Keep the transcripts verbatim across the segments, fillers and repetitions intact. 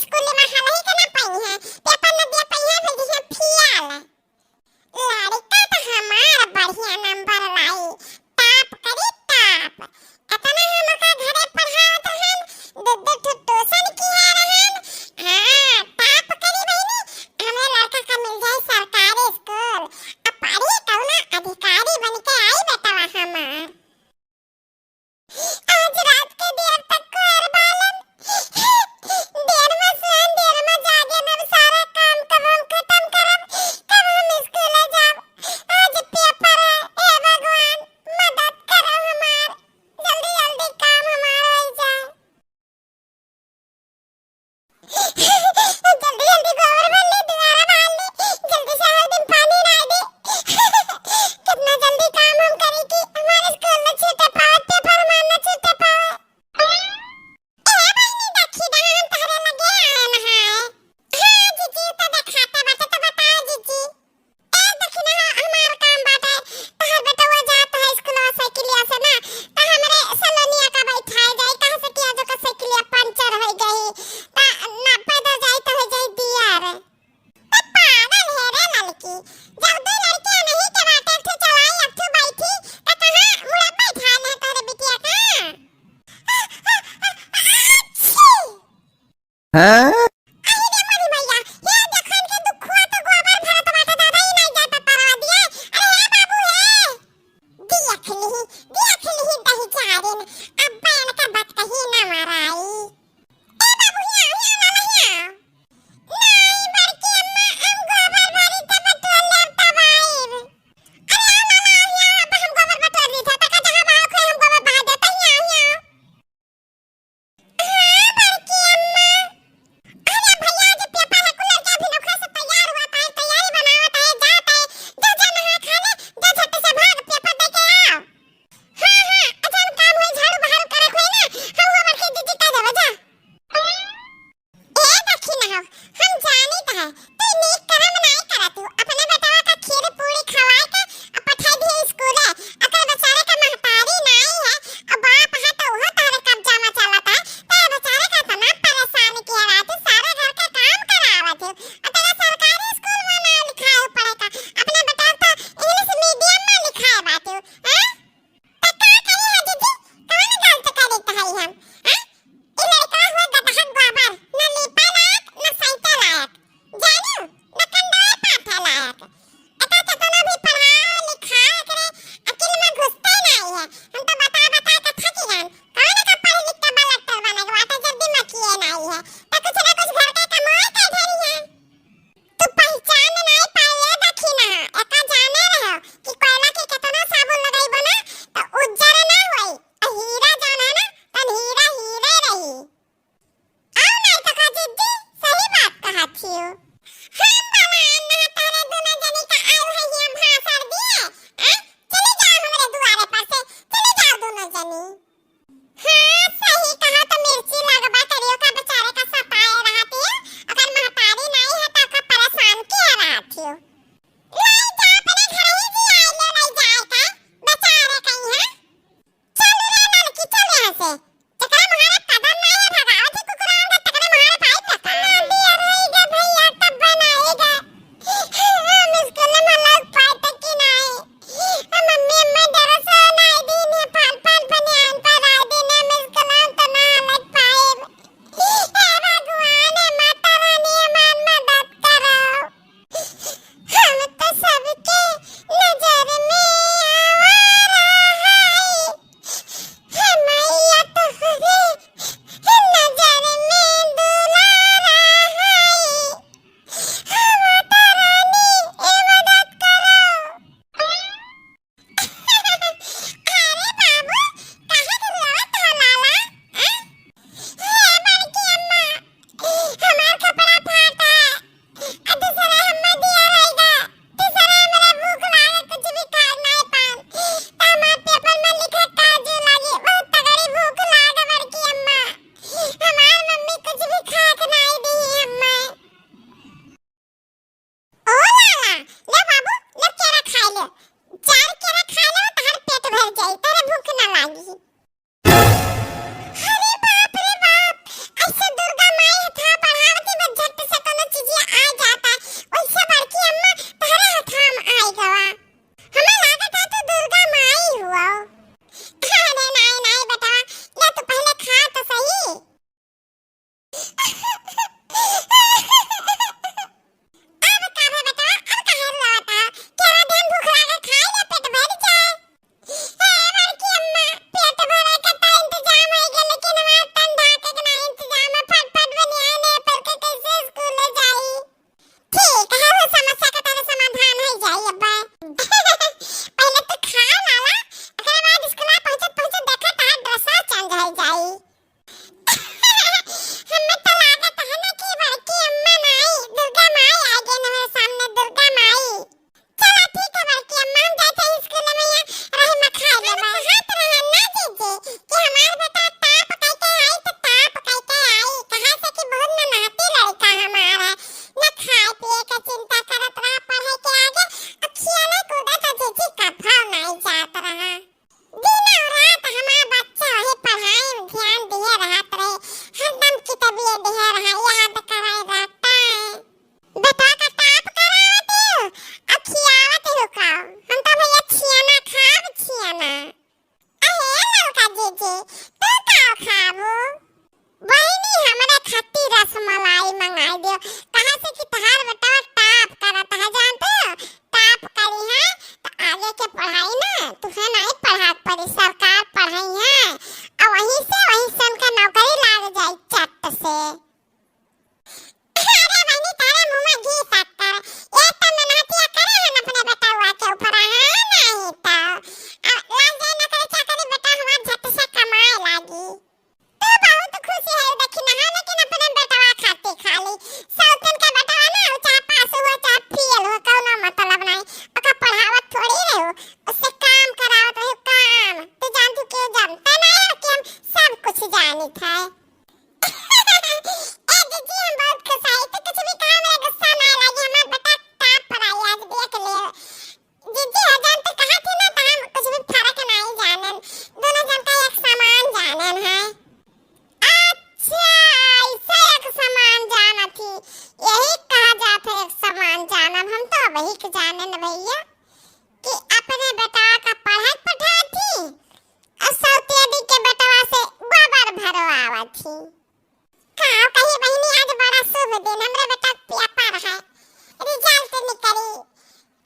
स्कूल में हालही के ना पइहें, पेपर न दिया पइहें, फिर दिहे फियाल। लड़का त हमार बढ़िया नंबर लाई, टॉप करी टॉप। एतना हम ओका घरे पढ़ावत रहन, दू दू ठो ट्यूशन किहे रहन। हाँ, टॉप करी बहिनी, हमरे लड़का का मिल जाई सरकारी स्कूल, आ पढ़ी कौनो अधिकारी बन के आई बेटवा हमार। आज रात के देर तक कोयर बालन। देर में सोएन, देर में जागेन, अब सारा काम कब हम खत्म करब, कब हम स्कूल जाब। आज पेपर है, हे भगवान, मदद करो हमार, जल्दी जल्दी काम हमार हो जाए। जल्दी जल्दी गोबर भर ले, दुआरा बहार ले, जल्दी से हर दिन पानी डाल दे। कितना जल्दी काम हम करी कि हमारे स्कूल न छूटे पावे, पेपर हमार न छूटे पावे। ए बहिनी, देखी ना, हम तहरे लगे आए नहाए। हाँ जीजी, तो देखाते बाटे, तो बताओ जीजी। ए, देखी ना, हमार काम बाटे, तोहर बेटवा जात है स्कूलवा साइकिलिया से ना, त हमरे सलोनिया का बैठाए जाई, काहे से कि आज ओकर साइकिलिया पंचर हो गई, त ना पैदल जाई त हो जाई दियर। त पागल है रे लड़की, जब दो लड़कियां नहीं के बाटे, एक ठो चलाई, एक ठो बैठी, त कहाँ मुड़ा बैठा ले तोहरे बिटिया का? अच्छी। हाँ? अरे रे मोरी मैया, हे देखन के दुखुआ तो गोबर भरत बाटे दादा, ई नाई जाता परवा दिए। अरे हे बाबू हे, देख लिही, देख लिही दही चारिन, अब बयान का बात कही ना माराई। ए बाबू हिया, हिया लाला हिया। नाई बड़की अम्मा, हम गोबर भरी तब बटोर लेब तब आइब। अरे आ लाला हिया, अब हम गोबर बटोर ली था, तका जहाँ बाहर खोए हम गोबर बहा देता हिया, हिया। हाँ, बड़की अम्मा। जानित है। ए जीजी, हम बहुत खुश हई, तो कुछ भी कहा, हमरा गुस्सा ना लागे, हमार बेटा top पर आई, आज देख ले। जीजी, हजान तो कहा थी ना, तो हम कुछ भी फर्क नहीं जानेन, दोनों जन का एक समान जानेन है। अच्छा, ऐसे एक समान जानत ही, यही कहा जात है एक समान जानब। हम तो वही के जानेन भैया कि अपने बेटा का पढ़ाई पठाई थी, और सौतेली के बेटवा से गोबर भरवावत ही। का कही बहिनी, आज बड़ा शुभ दिन, हमरे बेटा के paper है, result निकली।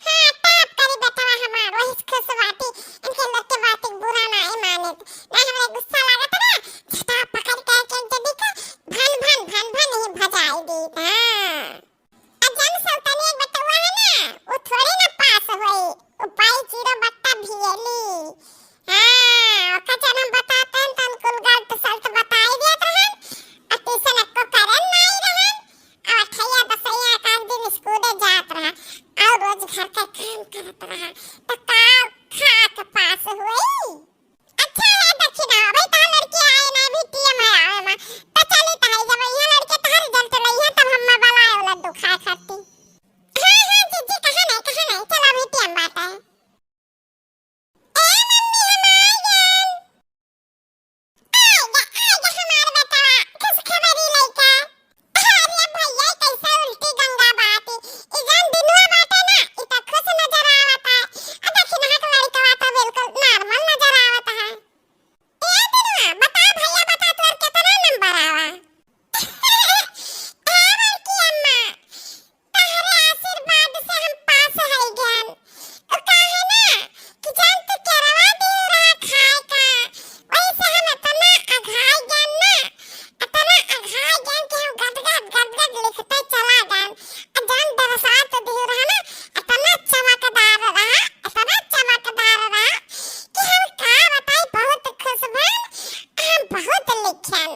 हाँ, top करी बेटवा हमार, वही से खुश बाटी। इनके लोग के बात के बुरा नाहीं मानित। ना हमरा गुस्सा लागत ना, झटा पकड़ के एक एक जनी के भन भन भन भन ही भजाई दीत। हाँ। आ जन सौतनी एक बेटवा है ना, वो थोड़ी ना पास होई, वो पाई जीरो बट्टा भियली। हाँ, ओका जन हम बताते हैं, तन कुल गलत सलत बताई देत रहन, आ tuition एको करन नाई रहन, आ अठैया दसैया एक आध दिन स्कूले जात रहन, और रोज घर का काम करत रहन, तो का खा के पास होई? अच्छा है दक्षिणा, अबे तहार लड़की आए ना, अभी टीएम है आवे मा। तो चली तहाई, जब यहाँ लड़के तहार result लइहे, तब हम बलाए वाला दुखाए खाती। हाँ, हाँ, जीजी, कहाँ नहीं, कहाँ नहीं, चलो अभी टीएम बात है। ए मम्मी, हम आ गए। आ गया, आ गया हमार बेटवा, खुशखबरी लइके। अरे भैया, कैसे उल्टी गंगा बात। ई जौन बिनुआ बाटे ना, ई त खुश नजर आवत है। आ दक्षिणहा के लड़कवा त बिल्कुल normal नजर आवत है। ए बिनुआ, बता भैया, बता तोर केतना नंबर आवा? ए बड़की अम्मा, तहरे आशीर्वाद से हम पास है ज्ञान। उ काहे ना कि जौन तू केरवा दियो रहा खाए का, वही से हम इतना अघाई ज्ञान ना, इतना अघाई ज्ञान कि हम गदगद, गदगद लिखते चला गए। आ जौन दरसात दियो रहा ना, इतना चमकदार रहा, इतना चमकदार रहा कि हम का बताई, बहुत खुश भन, हम बहुत लिखन।